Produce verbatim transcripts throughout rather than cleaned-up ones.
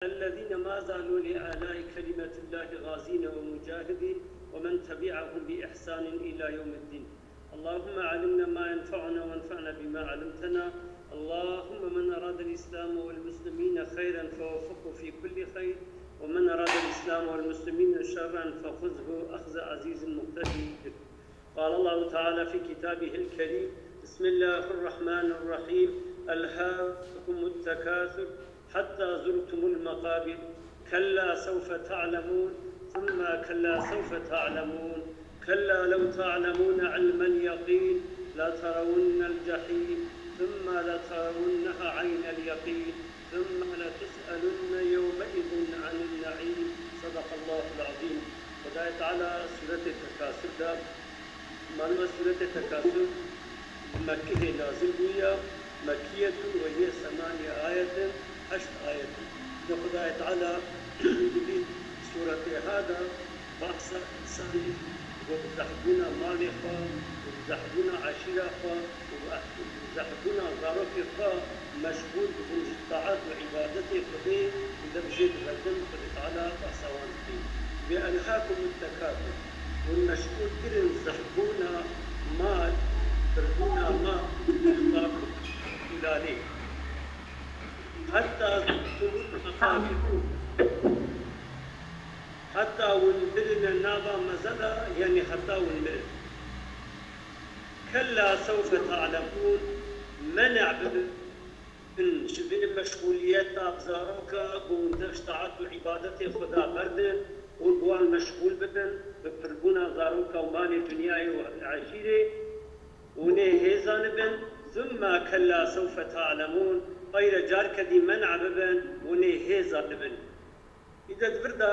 الذين ما زالوا لإعلاء كلمة الله غازين ومجاهدين ومن تبعهم بإحسان إلى يوم الدين. اللهم علمنا ما ينفعنا وانفعنا بما علمتنا. اللهم من أراد الإسلام والمسلمين خيرا فوفقه في كل خير، ومن أراد الإسلام والمسلمين شرا فخذه أخذ عزيز مقتدر. قال الله تعالى في كتابه الكريم: بسم الله الرحمن الرحيم. ألهاكم التكاثر حتى زرتم المقابر. كلا سوف تعلمون، ثم كلا سوف تعلمون. كلا لو تعلمون علم اليقين لترون الجحيم، ثم لترونها عين اليقين، ثم لتسألن يومئذ عن النعيم. صدق الله العظيم. Xwedayê Teala sûretê Tekasur de, malûm e sûretê Tekasur Mekkihê nazil bûye, Mekkiyetun ve hiye semaniye ayetin, heşt ayet in. Di Xwedayê Teala di vî sûretê ha de bahsa însanê ku bi zehfbûna malê xwe, ku bi zehfbûna eşîra xwe, ku bi zehfbûna zarokê xwe meşgûl dibûn ji taet û îbadetê Xwedê û dev jê diberdin, Xwedê Teala behsa wan dike. Ve elhakumut tekasur. Hûn meşgûl kirin zehfbûna mal, pirbûna mal, îxtîrar û lalê. Heta zurtumul maqabir. Heta hûn mirine nava mezela, yanî heta hûn mirin. Kella sewfe ta'lemûn, mene' bibin ji vê meşxûliyeta bi zaroka ku hûn dev ji taet û îbadetê Xweda berdin, hûn bi wan meşxûl bibin, bi pirbûna zaroka û malê dinyayê û eşîrê, hûn ê hê zanibin, thumma kella sewfe ta'lemûn, peyre carke dî mena bibin, hûn ê hê zanibin. Îde di vir de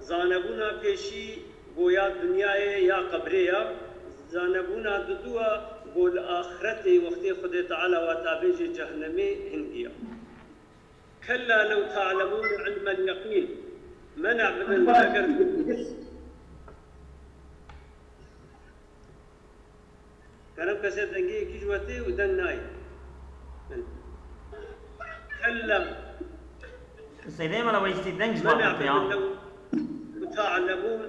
zanebûna pêşî ku ya dinyayê ya qebrê ya, zanebûna didû a ku li axretê wextê Xwedê Teala wata bêjê cehennemê hingî ya. Kella lew ta'lemûn ilmel yeqîn. Mena bibin eger Kerem kesê dengê yekî ji wetê û deng nayê. Kella. Sêdê mala weyîstî deng ji Mena bavê ya. Bibin lew ta'lemûn.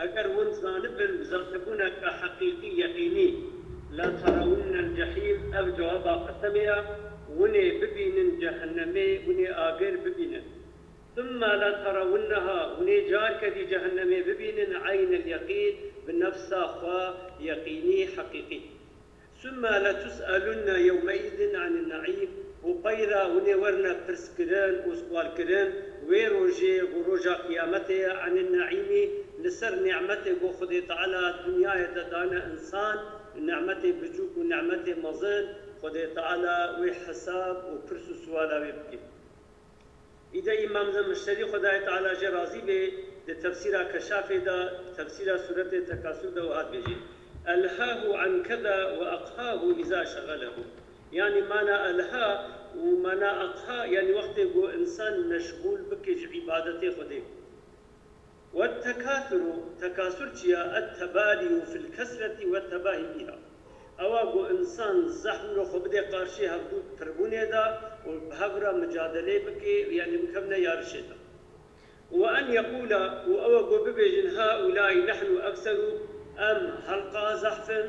Eger hûn zanibin, zanibûneke heqîqî, yeqînî. La terawunnel cehîm, ev cewaba qesemê ya. Hûn ê bibînin cehennemê, hûn ê agir bibînin. Thumma la terawunneha, hûn ê carke dî cehennemê bibînin, eynel yeqîn, bi nefsa xwe yeqînî, heqîqî. Thumma letus'elunne yewmeîzin anin neîm, û peyra hûn ê werine pirskirin û sualkirin, wê rojê, ku roja qiyametê ye, anin neîmî, li ser nîmetê ku Xwedê Teala dinyayê de dane însan, nîmetê biçûk û nîmetê mezin, Xwedê Teala wê hesab û pirs û suala wê bike. Îde Îmam Zemeşerî, Xwedayê Teala jê razî bê, di tefsîra Keşafê de, tefsîra sûretê Tekasur de wiha dibêje: Elhahu an keza ve aqhahu iza şexelehu. Yanî mana elha û mana aqha, yanî wextê ku însan meşgûl bike ji îbadetê Xwedê. Ve tekasuru, tekasur çi ya? Et tebaliyu fil kesreti ve tebahi biha. Ewa ku însan zehf wilo xwe bide qarşî hevdû pirbûnê de û bi hev re micadelê bike, yanî bikevne yarişê de. Ve en yekûla, û ewa ku bibêjin, haulâi nehnu ekseru, em helqa zehf in,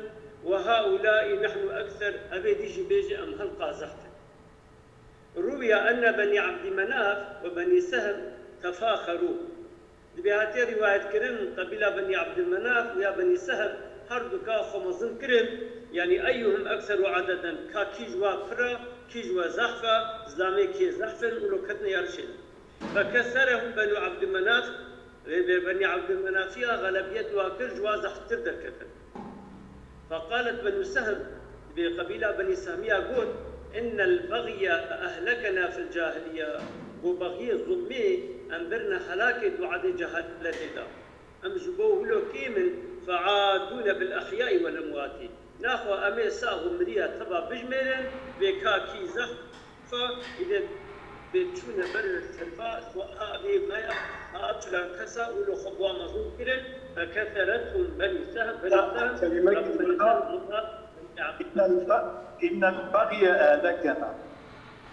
ve haulâi nehnu ekser, evê dî jî bêje, em helqa zehf in. Ruwiye enne Benî Abdîmenaf ve Benî Sehm tefâxerû. Dibê hatiye rîwayetkirin, qebîla Benî Abdîmenaf û ya Benî Sehm her du ka xwe mezin kirin, yanî eyyuhum ekseru adeden, ka kî ji wa pir e, kî ji we zehf e, zilamê kê zehf in û lo ketine yarişê de. Fekeserehum Benû Abdîmenaf, Rêvê Benî Abdîmenafiya xelebiyet wa kir, ji wa zehftir derketin. Feqalet Benû Sehm, dibê qebîla Benî Sehmiya got, Innel begye ehlekena fil cahiliye, ku bexyê, zulmê em birine helakê di wehdê cehaletê de. Em ji bo wilo kêm in, feadûne bil ehyai wel emwati. Naxwe em ê sax û miriya teva bijmêrin, bê ka kî zehf Fa îde bê çûne ber serfa xwe a vê maya a çilan kesa û li xwe bûa mezûn kirin, fekeserethum Benî Sehm, Benî Sehm, Kelimek Rabbi Sehm, Sehm, Innel ba-, innel bagye ehlekena.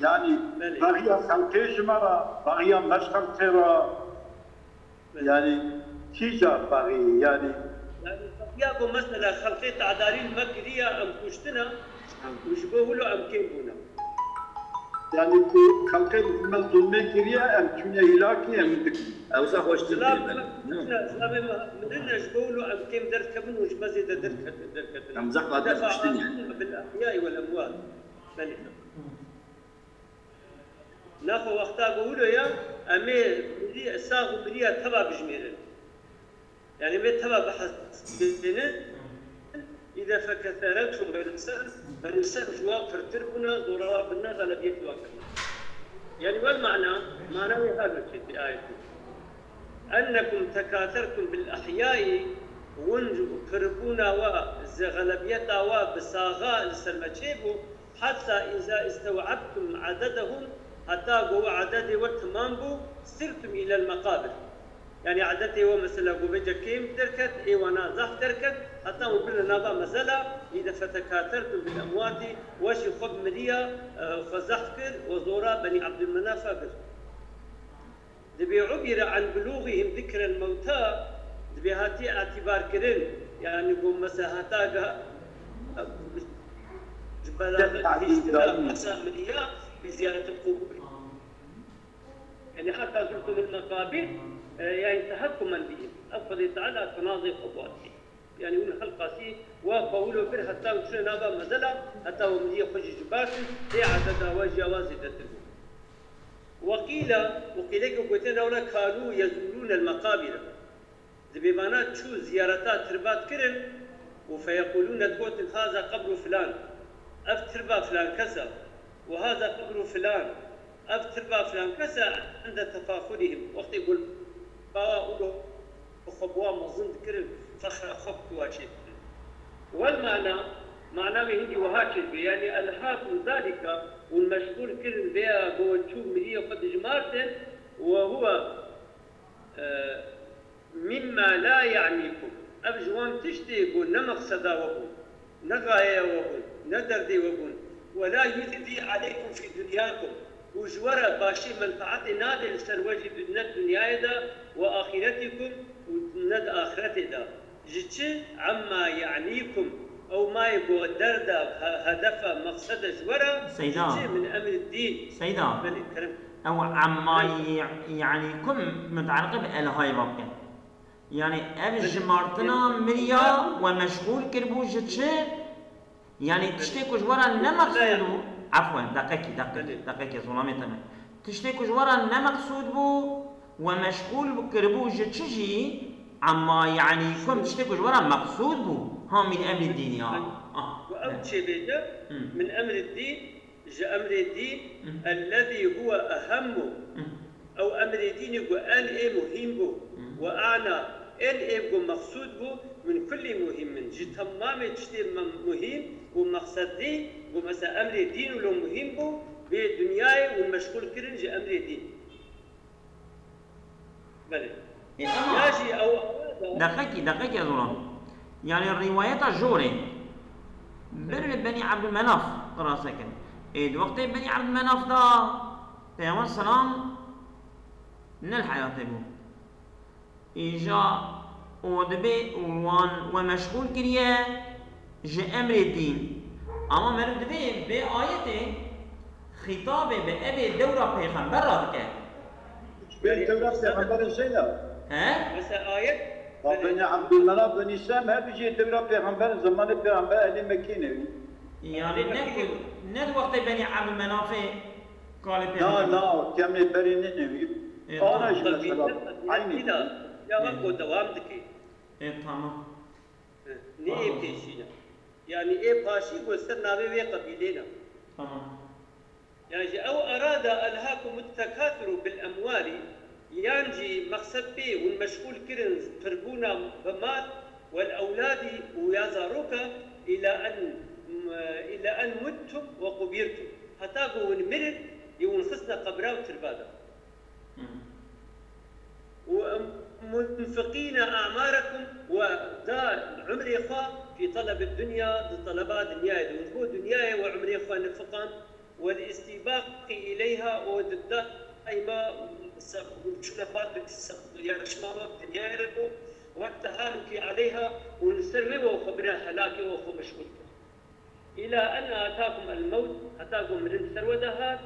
Yani, Belê. Baxiya xelkê ji me re, baxiya me ji xelkê re, Belê. Yani, kîja baxî, yani. Yani, baxiya ku mesela xelkê tedarî li me kiriye, em kuştine, û ji bo wilo em kêm bûne. Yani, ku xelkê li me zulmê kiriye, em çûne hîlakî, em dik-, Ew zehf xweş Zilam kuştine, zilamê me mirine, ji bo wilo em kêm derdikevin û ji me zêde derket-, derketin. Em zehf Defa kuştin yani. Bil ehyai wel emwat. Belê. Naxwe wexta ku wilo ya, em ê mirî-, sax û miriya teva bijmêrin. Yani em ê teva bihesibînin. Îde feketharetkum benefsehum, benefsehum ji wan pirtir bûne, zora wan birine, xelebiyetê wan kirine. Yani wel mana, mana wê her çê di ayetê. Ennekum tekathertum bil ehyai, hûn pirbûna we, ji xelebiyeta we bi saxa li ser me çêbû, Heta îza istew'ebtum adedehum, heta ku we ededê we temam bû, sirtum îlel meqabir. Yani edetê we mesela ku bêje kêm derket, ê wana zehf derket, heta hûn birine nava mezela, îde fetekatertum bil emwatî, we jî xwe bi miriya, e, xwe zehf kir, we zora Benî Ebdulmenafa kir. Dibê ubîre an bulûgihim zikrel mewta, dibê hatî îtîbar kirin, yani ku mesela heta ga ji belaxîştina masa miriya bi ziyaretil qubur. Yani heta zurtumul meqabir, e, yani tehekkumen bihim. Ev Xwedê Teala tenazê xwe bi wan dike. Yani hûn helqasî wa xwe wilo kir heta û çûne nava mezela, heta we miriyê xwe jî ji bar kir, tê ededa we jî ya wa zêdetir bû. Weqîla, û qîleke gotin ewle kanû yezûrûnel meqabîre. Dibê vana çû ziyareta tirbat kirin û feyeqûlûne digotin haza qebru filan. Ev tirba filan kes e. Û haza qebru filan. Ev tirba filan kes e inde tefaxurihim. Wextê ku bawa û xwe bi wan mezin dikirin, fexra xwe bi wa çêdikirin. Wel mana, mana wê hindî wiha çêdibe, yani elhâkum zalika, hûn meşxûl kirin vêya ku we çû miriyê xwe dijmartin, we huwe, e, mimma la ya'nîkum. Ev ji wan tiştê ku ne meqseda we bûn. Ne gayeya we bûn, ne derdê we bûn. Wela yuzî aleykum fî dunyakum. Û ji we re başî menfaetê nade li ser we jî di ne dinyayê de we axîretîkum û ne di axîretê de. Ji çi? Emma ye'nîkum. Ew mayê ku derda, he-, hedefa, meqsede ji we re. Seyda. Ji çi? Min emri dîn. Seyda. Belê, kerem. Ew emma Belê. ye-, ye'nîkum mutaliqe bi elhayê ve bike. Yani ev Belê. jimartina miriya we meşxûl kiribû ji çi? Yani tiştê ku ji we re ne meqsûd bû, efwen, deqekî, deqekî, Belê. deqekî, zolamê te me. Tiştê ku ji we re ne meqsûd bû, we meşxûl kiribû ji çi jî, emma yani kum tiştê ku ji we re meqsûd bû, ha min emrî dîn ya. Belê. Ah, Ku ew evet. çêbêje, Hı. min emri dîn, Ji emrê dîn, Hı. ellezî huwe ehemmu. Hı. Ew emrê dînê ku en ê muhîm bû. Hı. Ve ana, en ê ku mexsûd bû, min kullî muhîmin. Ji temamê tiştê me-, muhîm û mexsedî ku mesela emrê dîn wilo muhîm bû, bê dinyayê hûn meşxûl kirin ji emrê dîn. Belê. E, ama Ya jî ew arada Deqekî, deqekî ez olam. Yani rîwayeta jorê. Bir Belê. li Benî Ebdulmenaf qirase kir. Ê, di wextê Benî Ebdulmenaf da Peyxember selam ne li heyatê bû. Îja û dibê wan we meşxûl kiriye ji emrê dîn. Ama meriv dibê vê ayetê xîtabê bi evê dewra pêxember re dike. Bên dewra pêxemberê Zeynep. He? Mesela ayet Ba Benî Ebdulmenaf, Benî Sem, her bijî dewra pêxember, zemanê pêxember ehlê Mekkê ne wî. Yani ne ku, ne di wextê Benî Ebdulmenafê kalê Na, pêxember. na, kemê berê ne ne wî. E, Ana tamam. jî mesela. Aynı. Ya bak o devam dike. E, tamam. Nê ê pêşî ne. Yanî ê paşî ku ser navê wê qebîlê ne. Tamam. Yan ji ew arada elhakumut tekaturu bil emwali, yan jî mexsed pê hûn meşxûl kirin pirbûna bi mal, wel ewladî û ya zaroka, îla en, îla en muttum we qubîrtum. Heta ku hûn mirin, yê hûn xistine qebra û tirba de. ومنفقين أعماركم، و da umrê xwe في طلب الدنيا، di teleba dinyayê de. Hûn ji bo dinyayê we umrê xwe nifiqand, والاستباق إليها û di daîma se-, çûna bar bi se-, yarışma wek dinyayê re bû, والتهالك عليها û li ser wê we xwe bira helakê û xwe meşgûl kir. إلى أن آتاكم الموت، heta ku mirin ser we de hat,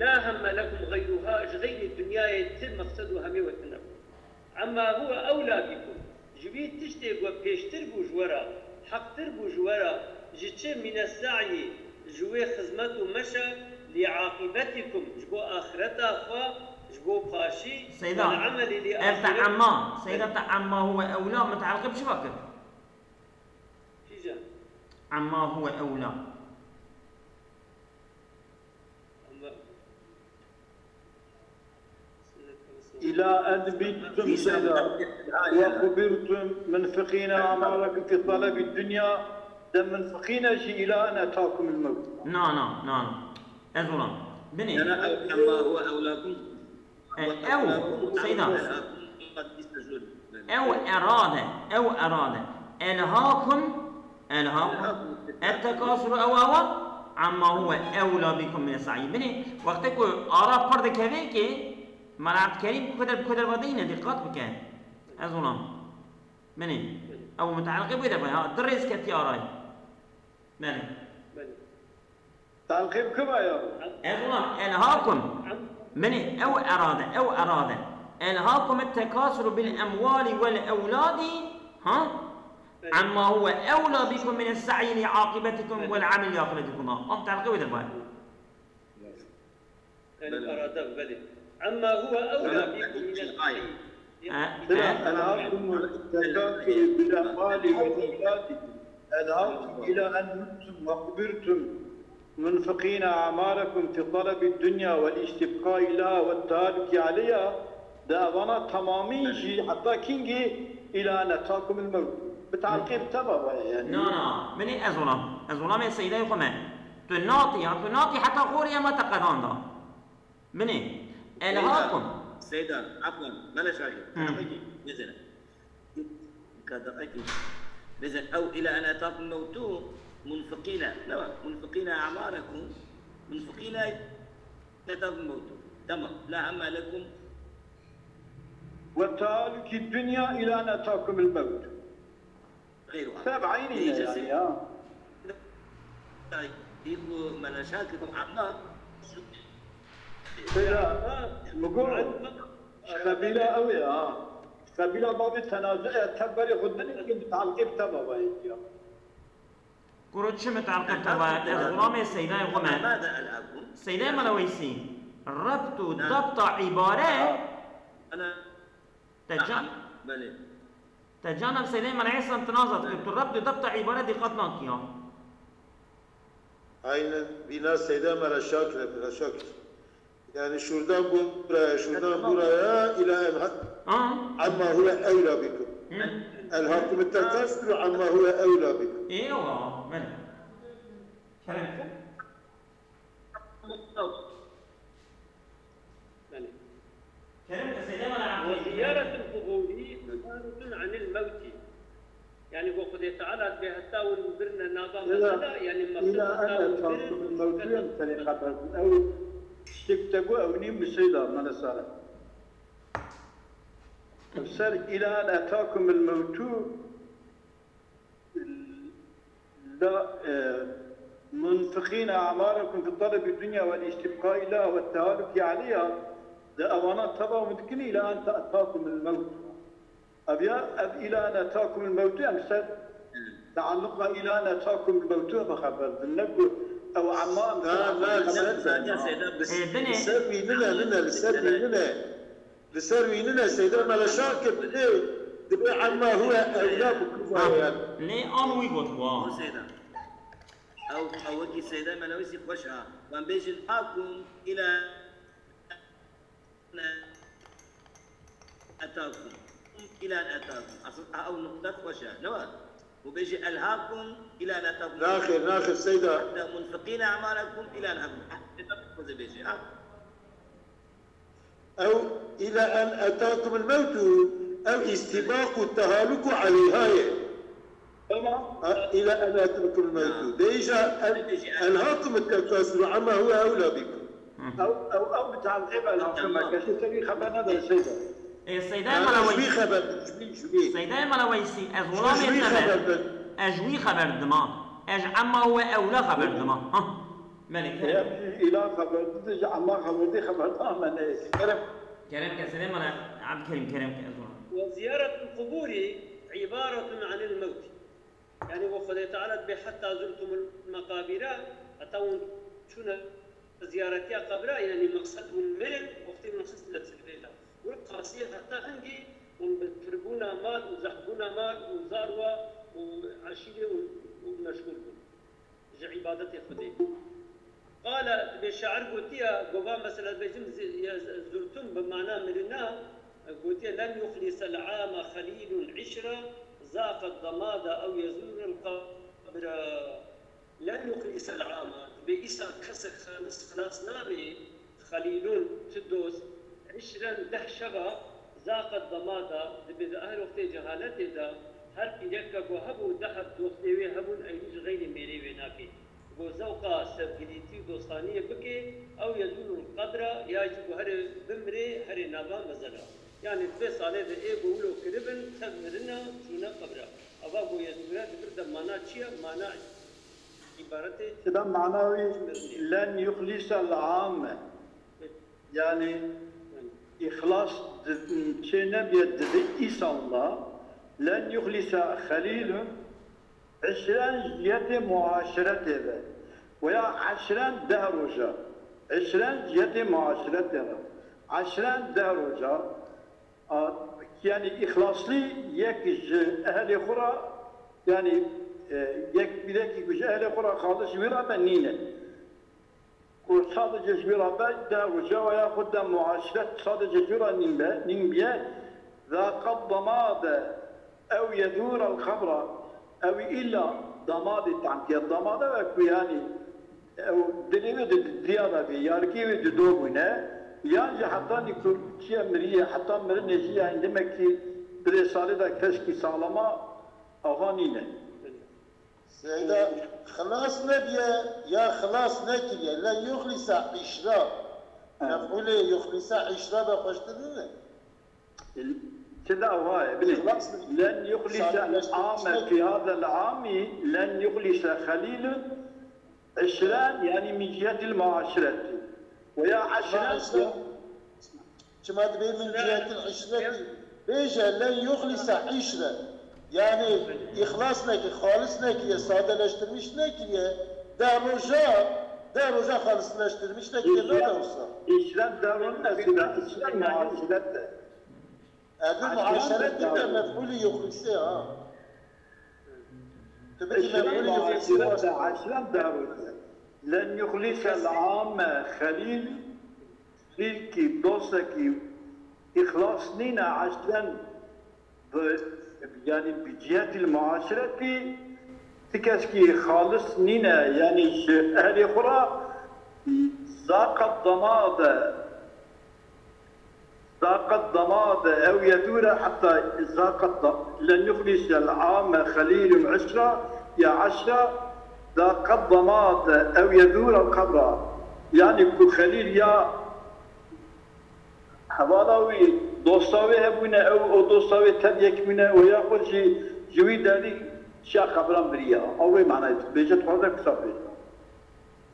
لا هم لكم غيرها، ji xeyrî dinyayê ti meqsed û hemê we tune bû. عما هو أولى بكم، ji wî tiştê ku pêştir bû ji we re, heqtir bû ji we re, ji çi؟ من السعي، ji wê xizmet û meşe، لعاقبتكم، ji bo axireta xwe, ji bo paşî، Seyda, والعمل لآخرتكم. Ev te emma, Seyda, te emma huwe ewla, mitealqî bi çi ve kir? Kîjan? Emma huwe ewla. Emma إلى أن متم Seyda. وقبرتم منفقين أعماركم في طلب الدنيا، de منفقين jî إلى أن أتاكم الموت. Na, na, na, na. Ez olam. Binê. Yana ew emma huwe ewlakum. E, ew, Seyda. Ew erade, ew erade. Elhakum, elhakum. Ettekasuru ew awa, amma huve ewla bikum mine sa'i. Binê, wextê ku ara pir dikevê ki, Mela Ebdkerîm ku der, ku derva deyne, dîqat bike. Ez olam. Binê, ew muteleqê bû derva, ha, di rêz ketiye arayê. Belê. Belê. Talqîb kima ya? Ez ulan elhakum. Minê ew erade, ew erade. Elhakum tekasuru bil emwali vel ewladi. Ha? Belê. Amma huve ewla bikum min es-sa'yi li aqibetikum vel amel li ahiretikum. Am talqîb eder bay. Yani arada, belê. Amma huve ewla bikum min es-sa'yi. Ha? Bela elhakum tekasuru bil emwali vel ewladi. ألهاكم إلى أن متم وقبرتم منفقين أعماركم في طلب الدنيا والاستبقاء لها والتهالك عليها. De evana tamamî jî heta kîngî إلى أن أتاكم الموت. Bi talqîb teva ve yani. Na, na. Minê ez olam. Ez olamê Seydayê xwe me. Tu natî ya, tu natî heta xorê ya me te qedanda. Minê. Elhakum. Seyda, afwan, mele şakir. Hı. Tamam, peki. Mesela. Ka deqekî. Mesela, ew ila en etâkum mewtû munfiqîne. Ne var? Munfiqîne a'mârekum. Munfiqîne etâkum mewtû. Tamam. La hemme lekum. Ve tehalukî dunya ila en etâkumul mewt. Xeyr wa. Seb eynî ne yani ya? Î ku mele şakir û a'mâ. Seyda, mi got, qebîla ew ê, ha. Qebîla babê tenazu'ê, tev berê xwe dinê, bi talqê bi teva vayê ya. Kuro çi mi talqê bi teva? Ez xulamê Seydayê xwe me. Seydayê Meleweysî. Rebt û debta îbare. Ana Te can, Belê. Te can ev Seydê Mela Îhsan tu nazat ku tu rebt û debta îbare dîqat nakî ya. Aynen. Bîna Seydê Mela Şakir e, Mela Şakir. Yani şuradan buraya, şuradan buraya, ila en ha-, Ha? Amma huve evla bikum. Hı. Elhakum tekasuru amma huve evla bikum. Eyvallah. Belê. Kerem. Belê. Kerem, ez ê dema ne وزيارة القبور عبارة عن الموت. Yani, ku Xwedê Teala dibê heta win birine nava Ila, mezela, yani, meqsed ila heta en win etâkum birin, el-mewtu em tenê xeber. Ew tiştek te got, ew nî miseyda, mele sare. Ser ila en etâkum el-mewtu, لا، آه، منفقين أعماركم في طلب الدنيا والاستبقاء لها والتهالك عليها، de evana teva hûn dikin, إلى أن تأتاكم الموت. Ev ya, ev إلى أن أتاكم الموت, em ser tealluqa إلى أن أتاكم الموت ve xeber din. Ne ku ew emma em Na, ser na, li ser, Seyda, bi, Ê, binê. Li ser wî nine, nine, li ser wî nine. Li ser wî nine, Seyda Mele Şakir dibê, dibê emma huve ewla bi kuva Ha, ye. Lê an wî got wa. Seyda. Ew, ew wekî Seyda Mele Wîsî xweş ha. Wan bêjin akum ila etakum. Ila etakum. Aslında ew nokta xweş e. Ne var? Bu bêjî elhakum ila etakum. Naxir, naxir Seyda. Hatta munfiqîne emalekum ila elhakum. Seyda xweze bêjî ha. Ew ila en etâkumul mewtu, ew îstîbaq û tehaluk û aleyha ye. Tamam. Ha, ila en ya'tiyekumul mevtu. Dêja en, enhâkum et-tekasur amma huve evlâ bikum. Ew, ew, ew bi te'qîb enhâkum. Tamam. Kesî te wî xeber nede Seyda. Ê Seyda, yani, mala Weysî. Ji wî xeber, ji wî, ji wî. Seyda, mala Weysî, ez welamê te be. Ez ji wî xeber dima. Ez amma huve evlâ xeber dima. Ha. Melek, kerem. Îla xeber dide, ji amma xeber dide, xeber da me neyê. Kerem. Kerem ke, Seyda, mala Abdülkerim, kerem ke, ez welam. وزيارة القبور عبارة عن الموت. Yani, ve Xwedê Teala dibê, "Hetta zurtumul mekabira", heta hûn çûne ziyaretiya qebra, yani, meqsed hûn mirin, wextê meqsed li silvêta. Wil qasiyê heta hingî hûn bi pirbûna mal û zehbûna mal û zarwa û eşîrê û, û meşgûl bûn ji îbadetê Xwedê. Qala, dibê şair gotiye, gova mesela dibêjim zi-, ya z-, zurtum bi mana mirina, gotiye, "Len yuxlisel ama xelîlun işra, zaqet damada ew yezûrel qebra." Len yuxlisel ama, dibê îsa kesek xalis xilas nabe, xelîlun, tu dost, işren, deh şeva, zaqet damada, dibê di her wextê cehaletê de, her pîrek ke ku hebû, deh heb dostê wê hebûn, eynî ji xeyrê mêrê wê nake. Go zewqa sevgilîtî û dostaniyê bike, ew yezûrul qebra, ya jî ku herê bimrê, herê nava mezela. Yani di vê salê de ê ku wilo kiribin, tev mirina, çûne qebra. Ava ku yezûre di vir de mana çi ye? Mana îbaretê Seyda, mana wî mirinê. Len yuxlisel ame. Yani, îxlas di-, çê nebiye di vê îsanda, len yuxlisa xelîlun, eşren ji cihêtê muaşeretê ve, veya eşren deh roja, eşren ji cihêtê muaşeretê ve, eşren deh roja, a, yani îxlaslî yek ji ehlê xwe re, yani, e, yek pîrekî ku ji ehlê xwe re xalis ji wî re be nîne. Ku sadece ji wî re be, deh roja ve ya xwe de muaşeret sadece ji wî re nîn be, nîn biye, zaqet damade ew yezûrel qebra, ew îlla damadê tam ke damade ve ku yani ew dilê wê di, di diya de bî, yarikê wê di do bûne, yan jî heta nî ku çiye miriye, heta mirinê jî yani demek ki di vê salê de keskî saxlama ava nîne. Seyda, xilas nebiye ya xilas nekiriye. Len yuxlisa işra. Ha. Mef'ulê yuxlisa işra be xweştir nîne? Çi da wa ye? Bilin. Xilas nebiye. Len yuxlisa ame fi hadel ami, len yuxlisa xelîlun işren, yani min cihetil muaşereti. Veya eşren. Çima dibê min cihetil işretî bêje, len yuxlisa işre. Yani îxlas nekir, xalis nekiriye, sadeleştirmiş nekiriye. Deh roja, deh roja xalisleştirmiş nekiriye, ne de wisa. Îşret deh roja, îşret muaşeret de. Ev muaşeret de mef'ulî yuxlise ha. Tu bikî mef'ulî yuxlise. Eşren deh roja. Len yuxlisa el ame xelîl. Xelîlkî, dostekî îxlas nîne, eşren bi, yani bi cihetil muaşeretî ti keskî xalis nîne, yani ji ehlê xwe re zaqet damade, zaqet damade ew yedûre heta zaqet da-, len yuxlisa el ame xelîlun eşra ya eşra, zaqet damade ew yedûre qebra. Yani ku xelîl ya hevala wî, dosta wê hebûne, ew û dosta wê tev yek bûne û ya xwe jî ji wî derî çiya xebiran biriya. Ew wê manayê dibêje, dixwaze kisa bêje.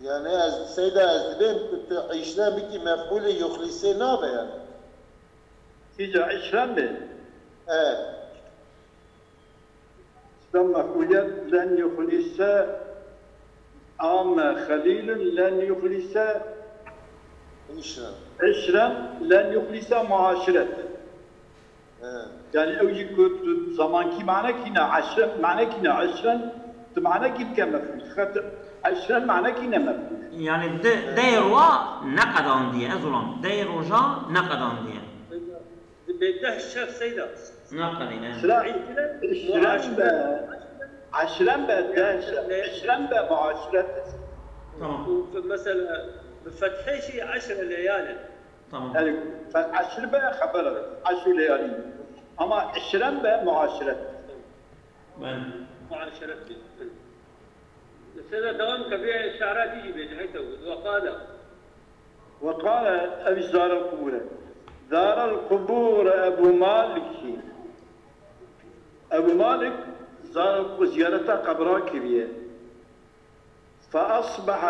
Yani ez, Seyda, ez dibêm tu, tu îşre bikî mef'ulê yuxlîsê nabe yani. Kîja îşren be? E. Îşren mef'uliyet len yuxlîse ame xelîlun len yuxlîse Îşren. Îşren len yuxlîse muaşiret. He. Yani ew jî ku tu zamankî mane kîne, eşren mane kîne, eşren tu mane kî bike mef'ul. Xet eşren mane kîne mef'ul. Yani de, deyê roja neqedandiye, ez olam. Deyê roja neqedandiye. Dibê deh şev Seyda. Neqedîne. Sıra eşren be, eşren be deh şev, eşren be muaşiret. Tamam. Û mesela bi fethê jî eşre leyalin. Tamam. Yani, fe-, eşr be xeber e, eşr leyalî. Ama eşren be muaşiret. Ben. muaşeret bê. Mesela devam ke vê şi'ra dî jî bêje, heyta got, وقال. وقال, ev jî Zarel Qubûr e. زار القبور أبو مالك. Ebû Malik Zarel Qubûr ziyareta qebra kiriye. فأصبح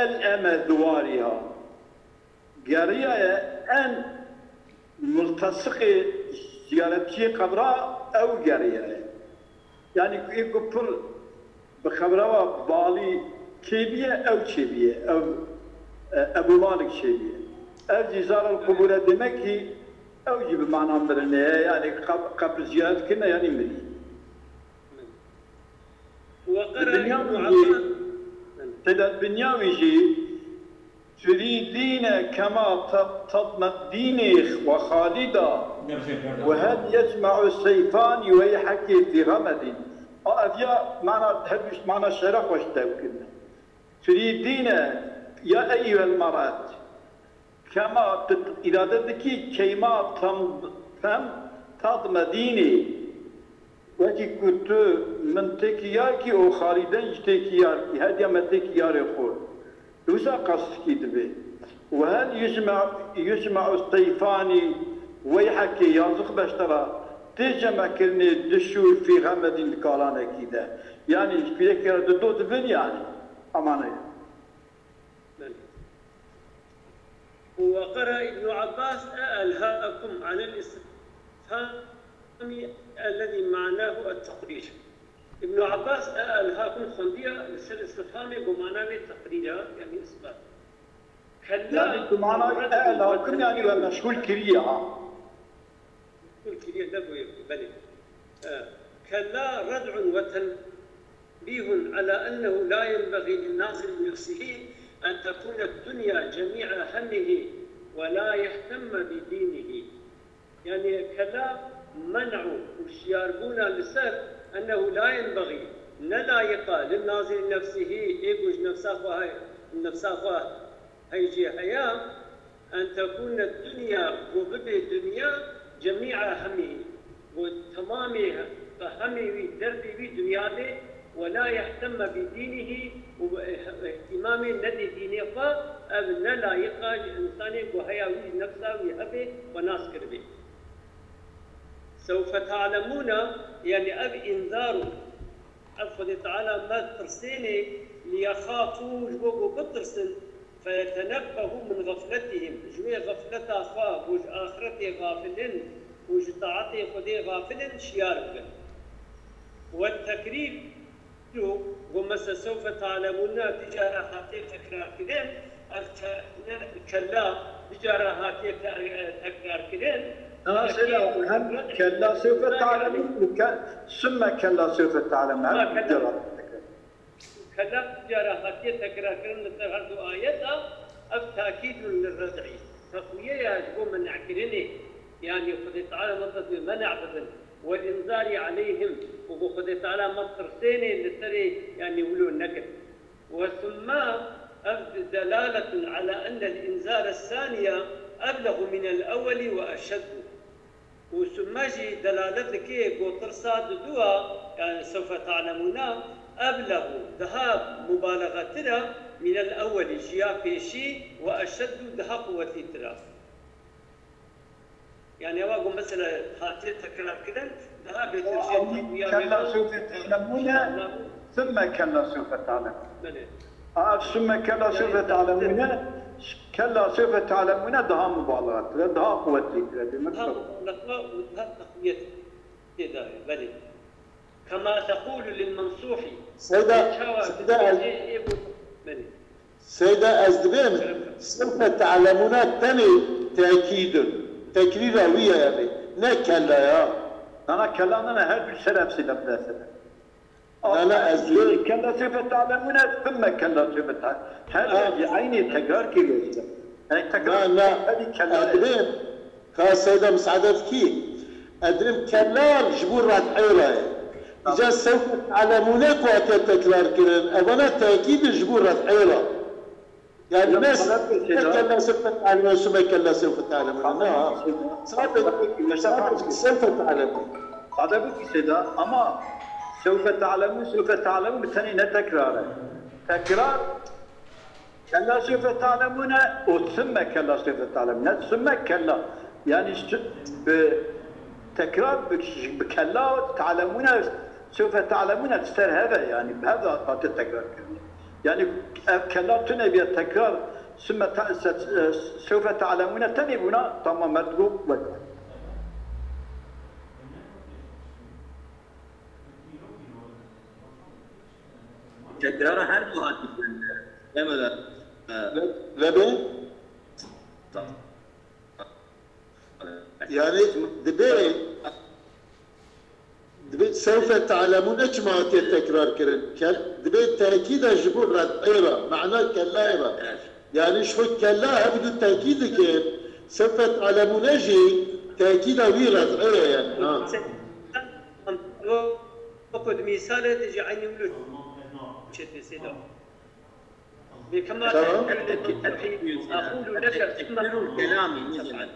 ألأم زوارها. Geriyaye en multesiqê ziyaretçiyê qebra ew geriyaye. Yanî ku ê ku pir bi qebra wa balî çêbiye, ew çêbiye, ew, e, Ebû Malik çêbiye. Ev jî Zarel Qubûr e, demek ki ew jî bi mana mirinê ye, yanî qeb-, qebr ziyaret kirine, yanî mirî. وقرأ ابن عباس. Seyda Binyawi jî تريدين كما ت-، تضمديني وخالدا وهل يجمع السيفان ويحك في غمد. A, ev ya mana, her du mana şera xweş dew kirine. تريدين يا أيها المرأة كما ت-، îrade dikî keyma tam, tam تضمديني. Wekî ku tu min têkî yar kî û Xalîden jî têkî yar kî, her diya me têkî yarê xwe. Wisa qastikî dibê. وهل يجمع، يجمع السيفان ويحك, yazık be ji te re, tê cemekirine du şûr في غمد di kalanekî de. Yanî ji pîrekê re du do dibin yanî. Amane. وقرأ ابن عباس أألهاكم عن الاستفهام الذي معناه التقرير. Ibn Abbas أألهاكم xwendiya li ser istifhamê ku mana wê teqrîr e, yanî isbat. Kella. Yanî tu mana أألهاكم yanî we meşgûl kiriye ha. Kul kiriye de bûye, belê. E, كلا ردع وتنبيه على أنه لا ينبغي للناظر لنفسه أن تكون الدنيا جميع همه ولا يهتم بدينه. Yani kela men'u, huşyarbûna li ser, أنه لا ينبغي, ne layiq e, للناظر لنفسه, ê ku ji nefsa xwe hay-, nefsa xwe heycê heye, أن تكون الدنيا, ku bibê dinya, جميع همه, ku temamê hemê wî, derdê wî dinya bê, ولا يهتم بدينه, û ihtimamê nedê dînê xwe, ev ne layiq e ji însanê ku heya wî ji nefsa wî hebe xwe nas kiribê. سوف تعلمون, yani ev înzar û ev Xwedê Teala me tirsênê, ليخافوا, ji bo ku bitirsin, فيتنبهوا من غفلتهم, ji wê xefleta xwe, ku ji axretê xafil in û ji taetê Xwedê xafil in, şiyar bibin. والتكرير, ku mesela سوف تعلمون du cara hatiye tekrar kirin, ev ke-, ne, kella du cara hatiye te-, tekrar kirin. Ha, Tekrar- seyda, hem kella سوف تعلمون, ke-, sümme kella سوف تعلمون, Ha, hem kella. cara. Kella cara hatiye tekrarkirin li ser her du ayeta, ev takîdun li red'î, teqwiyeya ji bo men'kirinê, yanî Xwedê Teala mexsed wê men'a bibin, والإنذار عليهم, û ku Xwedê Teala me tirsênê li serê, yanî wilo nekin. وثم, ev دلالة على أن الإنذار الثاني أبلغ من الأول وأشد. Û sümme jî delalet dike ku tirsa diduwa, yani سوف تعلمون, أبلغ, daha mubalexetir e, من الأول, ji ya pêşî, وأشد, daha quwetlîtir e. Yani ewa ku mesela hatiye tekrarkirin, daha bêtir jê teqwiya Kella bêtir. سوف تعلمون, sümme kella سوف تعلمون. Belê. Ev sümme kella سوف تعلمون, kella سوف تعلمون daha mubalaxetir e, daha quwetlîtir e, demek Daha ki. mubalaxa û daha teqwiyet tê de ye, belê. كما تقول للمنصوح. Seyda, Çawa Seyda ez, ê, ê bu, belê. Seyda ez dibêm, سوف تعلمون tenê tekîd in. Tekrîra wî ye, yani. Ne kella ya. Nana kella nana her du ser hepsî de bidesine. Nana ez dibêm. Kella سوف تعلمون, sümme kella سوف تعلمون. Her Ha. de aynı tekrar geliyor işte. Yani tekrar Na, na, hadi kella. ez dibêm, ka Seyda misaade dikî, ez dibêm kella ji bo red'ê re ye. Îca سوف تعلمون ku hatiye tekrar kirin, evana tekîd ji bo red'ê re. Yani Ya, ne, sana bir şey ne daha. kella سوف تعلمون, sümme kella سوف تعلمون. Na, sadece, sadece سوف تعلمون. Ade bu kîsê de ama sewfe te'lemûn, sewfe te'lemûn bi tenê ne tekrar e. Tekrar kella sewfe te'lemûn e û sümme kella sewfe te'lemûn. Ne sümme kella. Yani sü- bi, tekrar bi, bi kella te'lemûn e, sewfe te'lemûn e ser hev e yani. Bi hev de hate tekrar kirin. Yani ev kella tune bîye tekrar sümme te, se, sewfe te'lemûn e tenê bûna tamam mertbu wek. Tekrara her du hatî. Demede. Ve, ve be? Tamam. Yani dibe, dibe sewfe te'lemûne çima hatiye tekrar kirin? Kel-, dibe tekîda ji bo red'ê re, ma'na kellayê re. Evet. Yani ji xwe kella hevdu tekîd dike, sewfe te'lemûne jî tekîda wî red'ê ye yani. Ha. Wekû di mîsalê de jî eynî wilo çêtê sêda. Bêkema Tamam. Eqûlu leke Tekrîrul kelamî, ne zaman?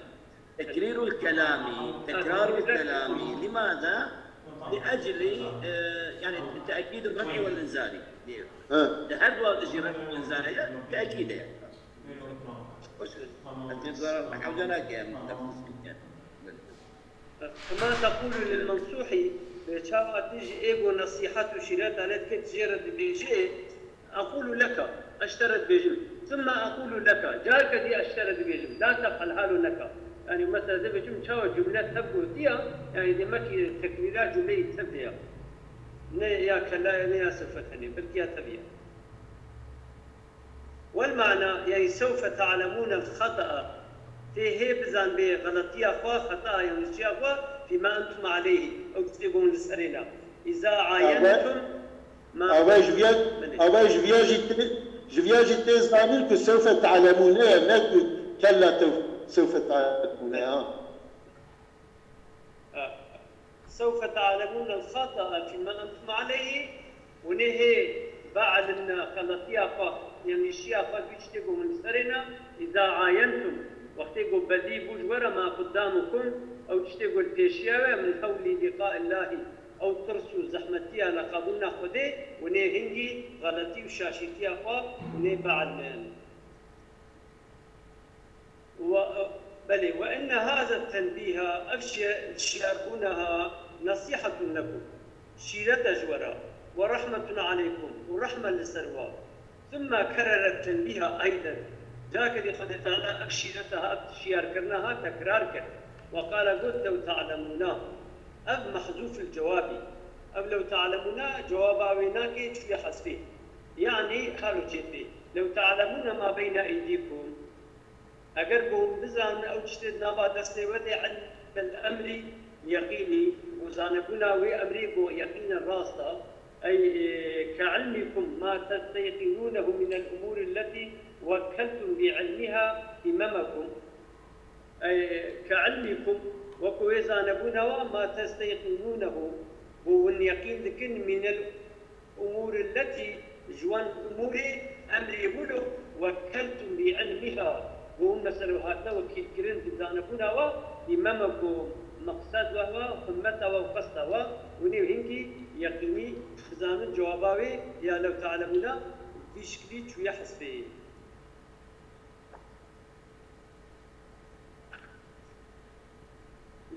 Tekrîrul kelamî, tekrarul kelamî. Limada? Li ecli, e, yani te'kîd red'i vel inzari diyor. Ha. Di her du jî red'i vel inzari ye, te'kîd e. Hoş. Hevca nake yani, tefsir yani. Kema tequlu lil mensûhî, bi çawa tu ji ê ku nesîhet û şîreta lê dike tu jê re dibêjê, equlu leke, ez ji te re dibêjim. Thumma equlu leke, careke dî ez ji te re dibêjim. La tef'el halo neke. Yani mesela dibêjim çawa cumle tev gotiya, yani demek ki tekrîra cumleyê tev de ya. Ne ya kella ye, ne ya sewfe tenê, belkî ya tev ye. Wal ma'na, yani sewfe te'lemûnel xata'a. Tê hê bizanbê xeletiya xwe, xeta'a, yanlışiya xwe, fîma entum aleyhi. Ew tiştê ku hûn li serê ne. Îza ayentum ma Ava ji viya, Belê. Ava ji viya jî tê, ji viya jî tê zanîn ku sewfe te'lemûne ye, ne ku kella tew-, sewfe te'lemûne ye, ha. Sewfe te'lemûnel xata'a fîma entum aleyhi, hûn ê hê bi'elimne xeletiya xwe, yanlişiya xwe, vî tiştê ku hûn li serê ne, îza ayentum, wextê ku bedî bû ji we re ma quddamukum, ew tiştê ku li pêşiya we, min hewlî liqa'illahî, ew tirs û zehmetiya leqabûna Xwedê, hûn ê hingî xeletî û şaşîtiya xwe, hûn ê bi'elmin. Ve, belê, ve inne haze tenbîha, ev şi-, şiyarbûneha nesîhetun lekum, şîret e ji we re, ve rehmetun aleykum, û rehme li ser we. Thumme kerere tenbîha eyden, careke dî Xwedê Teala ev şîreta ha, ev şiyarkirina ha tekrar kir. Ve qale got, lew te'lemûna, ev mehzûfil cewabî, ev lew te'lemûna cewaba wê nake çûye hezfê. Yanî halo çêtê. Lew te'lemûne ma beyne eydîkum, Eger ku hûn bizanin ew tiştê di nava destê we de, ilmel emrî yeqînî, û zanebûna wê emrê ku yeqînen rast e, ey, e, ke ilmîkum ma testeyqînûnehu minel umûrî lletî wekkeltum bi ilmîha îmemekum, ey, ke ilmîkum, wekû wê zanebûna we, ma testeyqînûnehu, ku hûn yeqîn dikin, minel umûr illetî, ji wan umûrê emrê wilo wekkeltum bi ilmîha, ku hûn mesele hatine wekîlkirin bi zanebûna we, îmemekum, meqsed we, we, himmeta we û qesta we, hûn ê hingî yeqînî bizanin cewaba wê ya lew te'lemûna vî şiklî çûye hespê.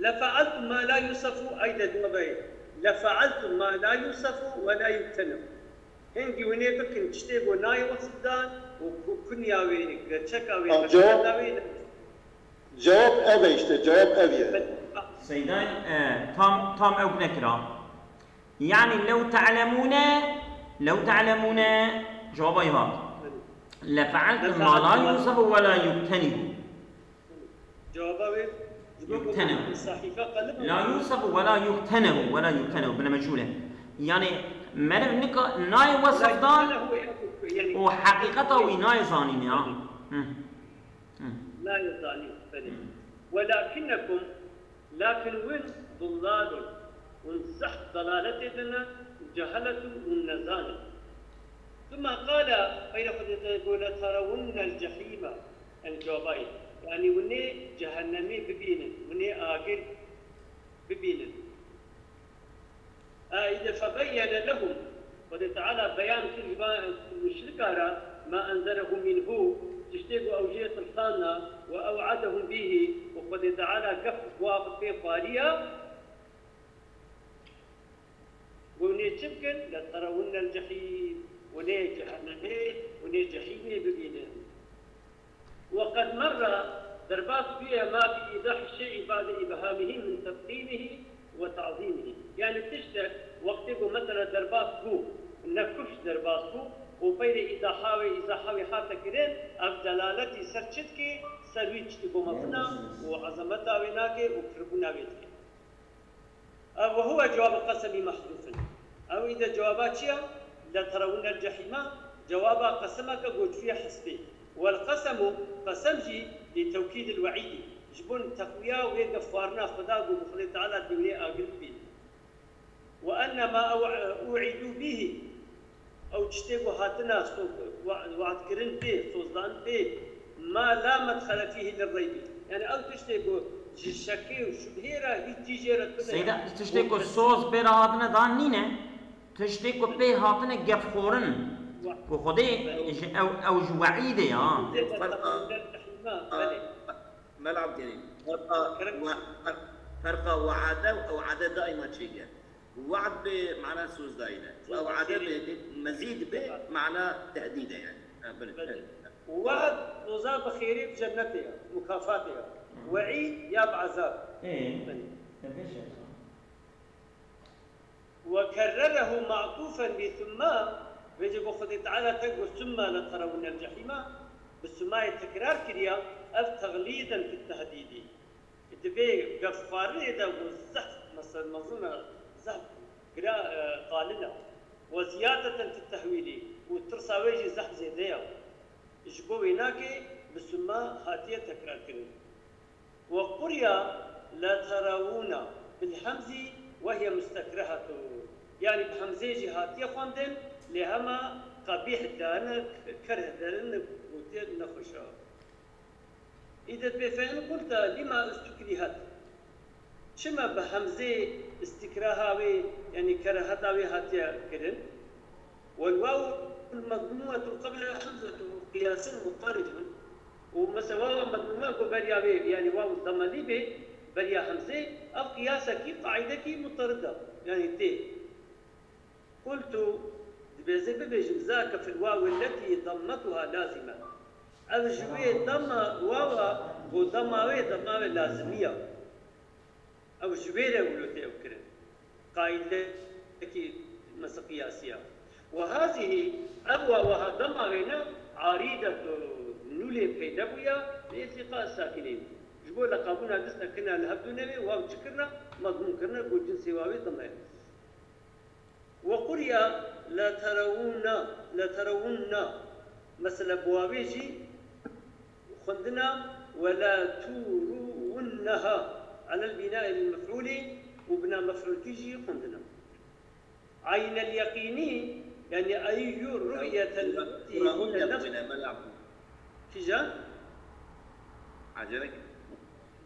Lefe'eltum ma la yusafu, eyde cevabê. Lefe'eltum ma la yusafu ve la yuktenebu. Hingî hûn ê bikin tiştê ku nayê wesfdan û ku kunya wê, gerçeka wê, Tamam, cevap, xesleta wê ne. Cevap ev e işte, cevap ev ye. Seydayê, e, tam, tam ewk nekira. Yani lew te'lemûne, lew te'lemûne cevabê hat. Lefe'eltum ma la yusafu ve la yuktenebu. Cevaba wê, ji bo ku Yuktenebu. Sahife qelim La yusafu ve la yuktenebu, ve la yuktenebu, bine meçhule. Yani meriv nika nayê wesf dan û heqîqeta wî nayê zanîn ya. Hı. Hı. Nayê zanîn, belê. Hı. Welakinnekum, lakin win, dullalun, win zehf dalaletê de ne, ceheletun, win nezan in. Thumma qala, peyre Xwedê te got, leterevunnel cehîme. El cewabay. Yani hûn ê cehennemê bibînin, hûn ê agir bibînin. Îde febeyyene lehum, Xwedê Teala beyan kir ji van muşrika re, ma enzerehum minhu, tiştê ku ew jê tirsana, we ew'edehum bîhî, û Xwedê Teala gef wa pê xwariya, got, nê çi bikin? Leterewunnel cehîm, û nê cehennemê, û nê cehîmê bibînin. وقد مر، derbas bûye, ma fi îdahî şeyî ba'de îbhamihî min tefxîmihî ve ta'zîmihî. Yani tiştek wextê ku mesela derbas bû, ne kufr derbas bû û peyrê îdaha wê, îzaha wê hate kirin, ev delaletî ser çi dike? Ser wî tiştê ku mezin e û ezemeta wê nake û pirbûna wê dike. Ev وهو جواب القسم محذوف. Ew îde cewaba çi ya? Leterewunnel cehîma, cewaba qesemeke ku çûye hespê. Wel qesemu, qesem jî li tewkîdil weîdî, ji bo teqwiya wê gefxwarina Xweda ku bi Xwedê Teala dê wê agir bibînin. Ve enne ma ew-, u'îdû bîhî, ew tiştê ku hatine so-, wa-, we'dkirin pê, sozdan pê, ma la medxele fîhî lirreybî. Yani ew tiştê ku ji şekê û şubhê re hîç cî jê re tune. Seyda, tiştê ku soz pê re hatine dan nîne, tiştê ku pê hatine gefxorin. Wa- Ku Xwedê Belê. ji ew, ew ji we'îdê ya. Belê. Mela Abdî, ferqa, Kerem. we-, fer-, ferqa we'ade û ew'ade daîma çêke. We'd bê mana sozdayî ne. Ew'ade bê, bê, mezîd bê mana tehdîd e yani. Ha, belê, Belê. belê. We'd soza bi xêrê bi cennetê ye, mukafatê ye. We'îd ya bi ezab. Ê, Belê. ne beşe. وكرره معطوفا بثم، vêce bo Xwedê Teala te got, ثم لترون الجحيم, bi sumayê tekrar kiriya, ev تغليظا في التهديد. Di vê gefxwarinê de got zehf, mesela mezin e, zehf gira, e, qalin e. وزيادة في التهويل, û tirsa wê jî zehf zêde ye. Ji bo wê nake bi suma hatiye tekrarkirin. وقرئ لترون بالهمز وهي مستكرهة. Yani bi hemzê jî hatiye xwendin, lê hema qebîh dane, kerh dane, gotiye nexweş e. Îde pê فإن قلت لما استكرهت. Çima bi hemzê îstîkraha wê, yanî keraheta wê hatiye kirin? والواو المضمومة قبلها همزة قياسا مضطرد. Û mesela wawa medmûme ku beriya wê, yanî waw damelî bê, beriya hemzê, ev qiyasekî, qaîdekî mutarid e, yanî tê. قلت, dibêze bibêjim, ذاك في الواو التي ضمتها لازمة. Ev ji wê dema wawa, ku dema wê, dema wê lazimî ya. Ew ji wê re wilo tê ew kirin. Qaîdekî mesela qiyasî ya. وهذه, ev wawa ha dema wê ne, عارضة, nû lê peyde bûya, li iltiqa sakinên. Ji bo leqabûna du sekina li hev du newê, waw çi kirina, medmûn kirina, ku cinsê wawê dema ye. وقرئ لترون، لترون. Mesela bi wawê jî xwendina ولترونها على البناء للمفعول û bina mef'ulkî jî xwendina. عين اليقين, yani أي رؤية التي هي نفس. Kîjan? Acelek.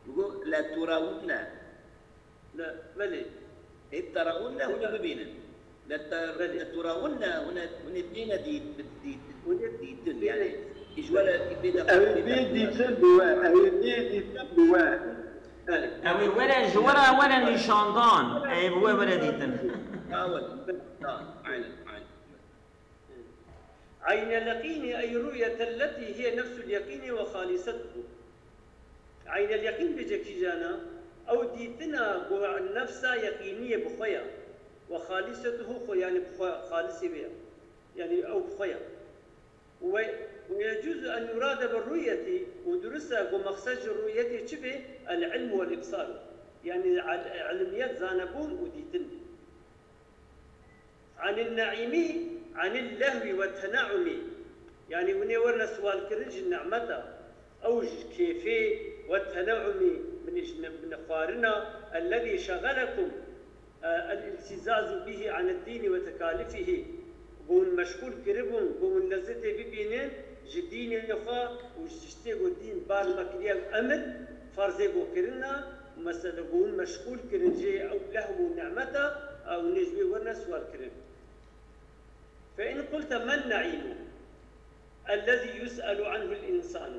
Bigo لترون. Le, belê. Ê, terawunne hûn ê bibînin. Le te-, Belê. le terawunne hûn ê, hûn ê bîne dît-, dît-, Hûn ê dîtin, bîne yani. Îş were bê de Ew ê bê dîtin bi we, ew ê bê dîtin bi we. Belê. Ew ê were, ji we re were nîşandan. Ê bi we were dîtin. Awel. Tamam, aynen, aynen. عين اليقين أي رؤية التي هي نفس اليقين وخالصته. عين اليقين bêje kîjan e? Ew dîtina ku nefsa yeqîniyê bi xwe ye. وخالصته xwe, yani bi xwe, xalisê wê ye. Yani ew bi xwe ye. Ve, ويجوز أن يراد بالرؤية, û durist e ku mexsed ji ruyetê çi be? العلم والإبصار. Yani il-, ilmiyet, zanebûn û dîtin be. عن النعيم، عن اللهو والتنعم. Yani hûn ê werine siwalkirin ji nimeta, ew ji kêfê, والتنعم, min ji min xwarina, الذي شغلكم, e, الالتزاز به عن الدين وتكاليفه. Ku hûn meşxûl kiribûn, ku hûn lezzetê bibînin ji dînê xwe û ji tiştê ku dîn bar me kiriye, emir, ferzê ku kirina, Mesela, ku hûn meşxûl kirin jê ew lehw û nimeta, ew nêj wê werine sual kirin. فإن قلت ما النعيم الذي يسأل عنه الإنسان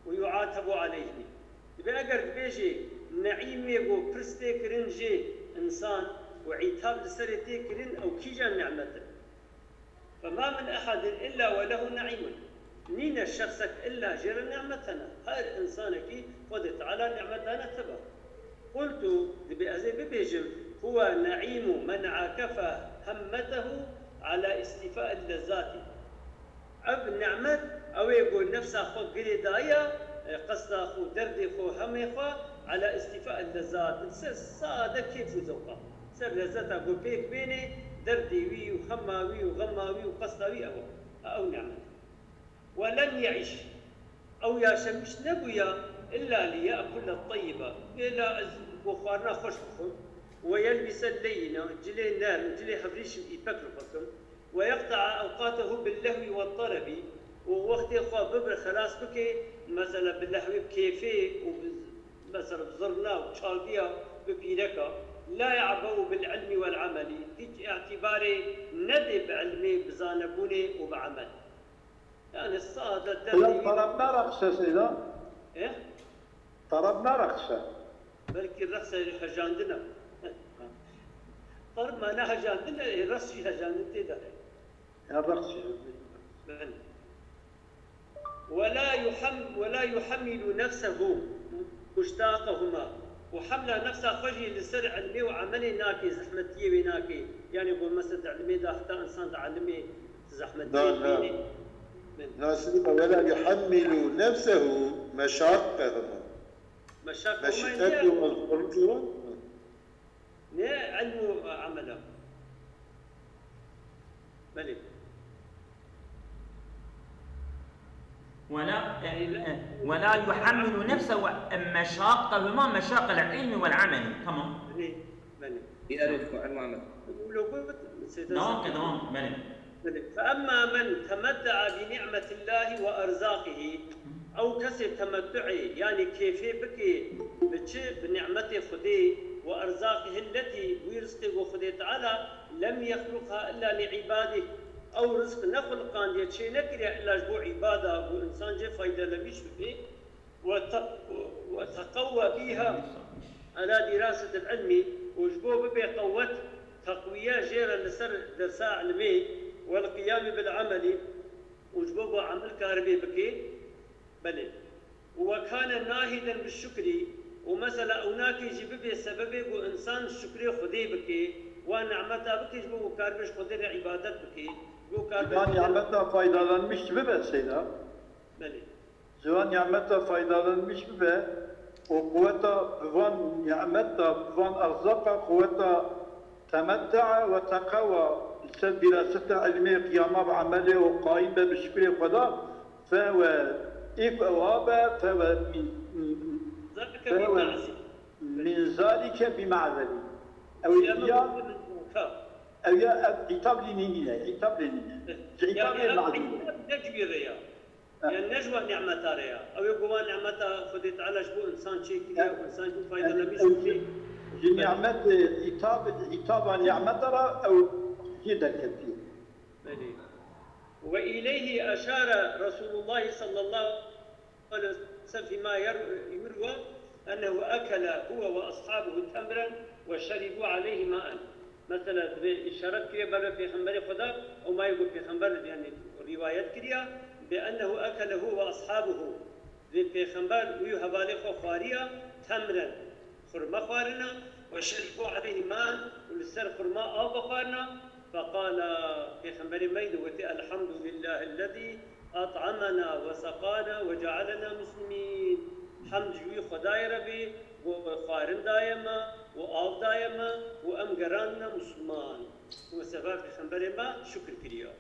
ويعاتب عليه؟ Dibê eger dibêjê neîmê ku pirs tê kirin jê însan û îtab li serê tê kirin, ew kîjan nimet in? فما من أحد إلا وله نعيم. Nîne şexsek illa jê re nimet hene. Her însanekî Xwedê Teala nimet dane tibe. قلت, dibê ez ê bibêjim, هو نعيم من عاكف همته على استيفاء اللذات. Ev nimet, ew ê ku nefsa xwe girê daye, e, qesta xwe, derdê xwe, hemê xwe, على استيفاء اللذات, li ser sade kêf û zewqa, ser lezzeta ku pêk bênê, derdê wî û hema wî û xema wî û qesta wî ew e. Ew nimet e. ولم يعش, ew yaşemiş nebûya, إلا ليأكل الطيب, bêla ez bo xwarina xweş bixwim, ويلبس اللين, cilê nerm, cilê hevrîşim îpek li xwe kim, ويقطع أوقاته باللهو والطرب, û wextê xwe bibir xelas bike, mesela bi lehwê, bi kêfê û bi, mesela bi zirna û çaldiya, bi pîreka, لا يعبأ بالعلم والعمل, hiç îtîbarê nedê bi ilmê, bi zanebûnê û bi emel. Yani sade Hocam derdê wî taraf ne rakse Seyda? Eh? Taraf ne rakse? Belkî reqsa hejandin e. Taraf mana hejandin e, reqs jî hejandin tê de. Ya reqs jî. Belê. ولا يحم-، ولا يحمل نفسه مشاقهما. Û hemla nefsa xwe jî li ser ilmê û emelê nake, zehmetiyê wê nake. Yani ku mesela di ilmê de heta insan di ilmê zehmetiyê Na, na. bîne. Belê. Na, sibî ولا يحمل نفسه مشاقهما. Meşakkehuma Meşîqet niye? û mezhurluk û Ne ilm û amel e. Belê. ولا، يعني، لا. ولا يحمل نفسه مشاقهما مشاق العلم والعمل. Tamam. Belê, belê. Bir araya çıkma, ilm amel. Wilo got, Seyda Devam Seyda. ke, devam. Belê. Belê. فأما من تمتع بنعمة الله وأرزاقه, ew kesê temettu'ê, yani kêfê bikê bi çi? Bi nimetê Xwedê, وأرزاقه التي, wî rizqê ku Xwedê Teala, لم يخلقها إلا لعباده, ew rizq nexuliqandiye, çê nekiriye illa ji bo îbada, ku însan jê faydelenîş bibê, وت-، وتقوى بها على دراسة العلم, û ji bo bibê qewet, teqwiye jê re li ser dersa ilmê, والقيام بالعمل, û ji bo ku emel karibê bikê, belê. وكان ناهضا بالشكر, û mesela ew nakê jî bibê sebebê ku însan şukrê Xwedê bikê, wan nimeta bikê ji bo ku karibê ji Xwedê re îbadet bikê, ji bo karibê Van Xwedê re nimeta faydalanmış bibe Seyda. Belê. Ji van nimeta faydalanmış bibe û quweta bi van nimeta, bi van erzaqa quweta temettea ve teqewa, li ser diraseta ilmê, qiyama bi emelê û qayîm be bi şukrê Xweda, fe ve îk ewa be, fe ve min, min, Zalike fe ve bi ma'zil. Min zalike bi ma'zeli. Ew ya, ew ya ev îtab lê nîne, îtab lê nîne. Ji Yani îtabê ev ma'zil. Îtab ne cûyê re ya? Yani ne ji wan nimeta re ya. Ew ê ku wan nimeta Xwedê Teala ji bo insan çêkiriye û insan ji bo faydelenmîş bûye. Ji nimet, e, îtab, îtaba nimeta re ew jê derketiye. Belê. وإليه أشار رسول الله صلى الله عليه وسلم فيما ير-، يروى أنه أكل هو وأصحابه تمرا وشربوا عليه ماء. Mesela, dibê îşaret kiriye ber ve Pêxemberê Xweda, û mayê ku Pêxember, yani, rîwayet kiriye, بأنه أكل هو وأصحابه. Dibê Pêxember û hevalê xwe xwariye, تمرا, xurma xwarina, وشربوا عليه ماء, û li ser xurma av vexwarina, فقال, Pêxemberê me dibêje, الحمد لله الذي أطعمنا وسقانا وجعلنا مسلمين. Hemd ji wî Xwedayê re bê, ku xwarin daye me û av daye me û em gerandine Misliman. Û bi sebeba Pêxemberê me şukir kiriye.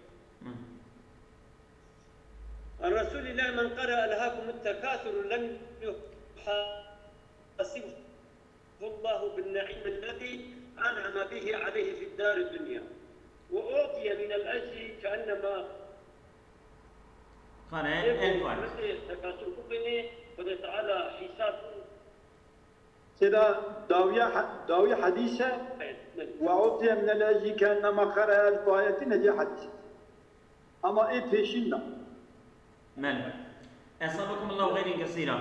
عن رسول الله من قرأ ألهاكم التكاثر لم يحاسبه الله بالنعيم الذي أنعم به عليه في الدار الدنيا وأعطي من الأجر كأنما Xane, Ê, en xane. Tekasur bibînê, Xwedê Teala hîsab Sêda dawiya he- dawî hedîse, وأعطي من الأجر كأنما قرأ ألف آية, ne diye hedîse. Ama ê pêşîn na. Belê. Esabekum Allahu xeyrên kesîra.